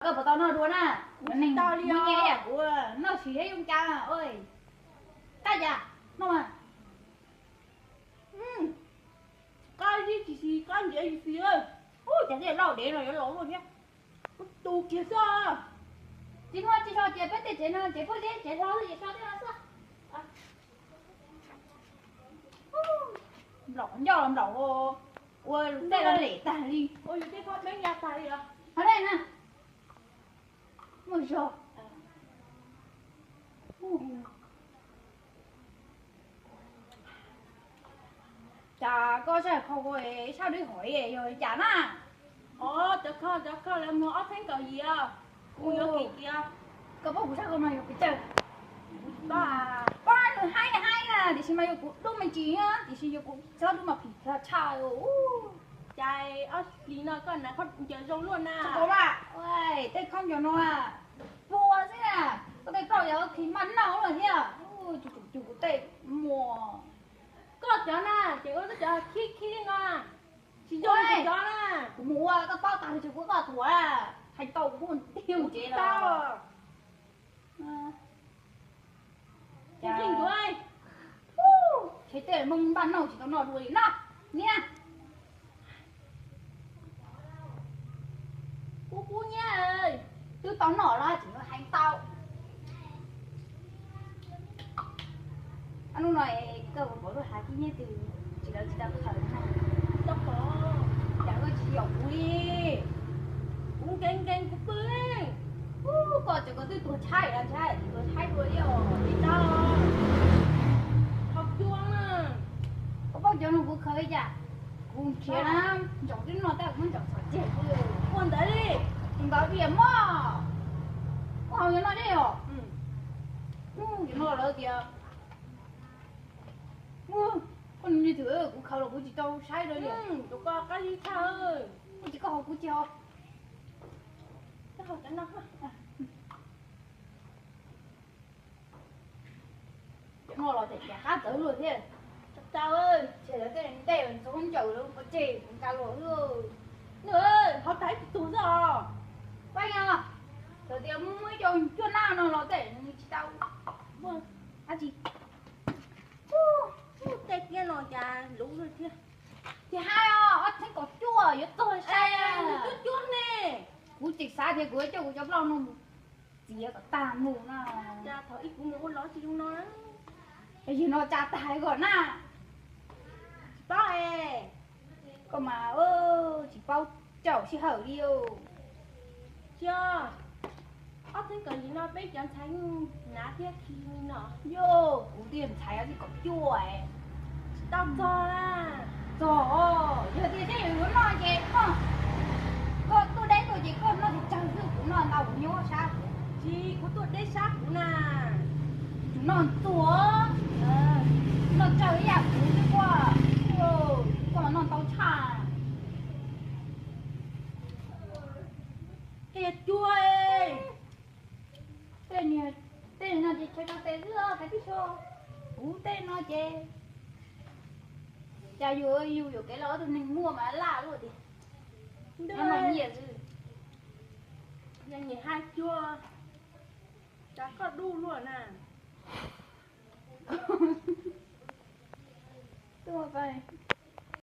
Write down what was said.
Koj puas tau noj dua na? Kuv tsis tau li os. Kuv noj tsis yooj yim. Koj cas noj mas. Qab zib tsis xis, qab ntiav tsis xis. Ub, cas thiaj lauj dev no yuav laus luaj thiab. Tus kiag xwb. Tsis muaj tsis tau ces peb tej tsev no tsev puab zeb tsev hlau ces so tej no xwb. Nplaum ncauj los nplaum, ua tej los lem tag li. Ua yus tej phob peb ya tag li os. Ho dej na. Muaj zog. Cas koj sab kho ua sab dub hov yog cas na? Os, cov kho, cov kho lawv muag ob txheeb kaum yim os. Kuv yuav kim kiag. Koj paub kuv sab kho no yog pes tsawg? Pab nws haib haib na, tiam sis mas yog kuv dub me ntsis, tiam sis yog kuv txhob dub mas phim tshaj. Cas ob hlis no koj hnav khaub ncaws zoo luaj na. Tej khaub ncaws no pua xwb na, koj tej plaub yog khi maj noj luaj thiab. Cug kuv tej muag. Koj cov na, ces ua cov khib khib no, tsis zoo kuv cov na. Kuv mus ua koj paub tag li, tsis pub koj thuam, hais tau kuv kuj tig mus tsev lawm. Tsheej ntuav, tsheej tej muaj npaj noj tsis tau noj dua li no. Niam, kub kub nyab, twb tau noj los tseem yuav hais tau. Hnub no koj puas pom lub hav kib nyiab twg tsis lawv tsis tau khaws na? Tsis tau pom. Cas koj tsis yaum kuv li? Kuv nkees nkees kuv pw. Ub, koj tseem koj twb tuag tshaib los ntshai, tsis tuag tshaib dua li os. Tsis tau, qhov cua na. Koj paub cov no kuv khaws li cas? Kuv nrhiav na, ntsaum twb noj tab kuv muab ntsaum txhom ceg xwb. Ua ntawd li. Tus ntawd diam mog. Ua haus yuav noj dej os. Ub, yuav noj lawm tias. Ub, koj nug li twm, kuv khaws los kuv tsis tau saib dua li. Tus ko qab zib tshaj. Kuv tsis koj haus kuv tsis haus. Cov no los tseem qab tawv luaj thiab. Tau, ces lawv tej ntej txhob ncaws lawv pov tseg kuv nqa los. Nws, hauv tag ib tug xwb os. Pab yog, thaum tias muaj ib co cuaj nab no los tej nws tsis tau. Dab tsi? Tej tiab no cas luv thiab. Ces hais os, ob txheeb kaum cuaj yuav txog saib. Cuab cuab ne. Kuv tseem xav tias kuv yuav coj kuv cov plaub no mus txiav kom tag mus no. Cas thaum ub kuv mus ua los tsis zoo no. Yog no tsa tag kom na. Tsis paub es. Koj mas tsis paub caum sij hawm li. Tsis, ob txheeb kaum yim no peb cov ntxhais hnav thiab khi no. Yog kuv tej ntxhais thiaj kaum cuaj. Tsis tau txog na. Txog, yog tias tej yuav noj ces koj, koj tuaj deb tuaj ces koj noj tsawg xwb, kuv noj ntau kuv nyob sab kuv. Tsis, kuv tuaj deb sab kuv na. Tsis noj txuas, noj tsawg ib yam kuv xwb koj. Koj mas noj ntau tshaj. Tej cuag, tej no ces chaw rau tes xwb os, kuv tej no ces cas yus yus yuam kev los ob tug neeg muaj mas laj luaj tiag. Nyiam xwb. Nyiam hais cuag, cas koj dub luaj na. Tuaj pais,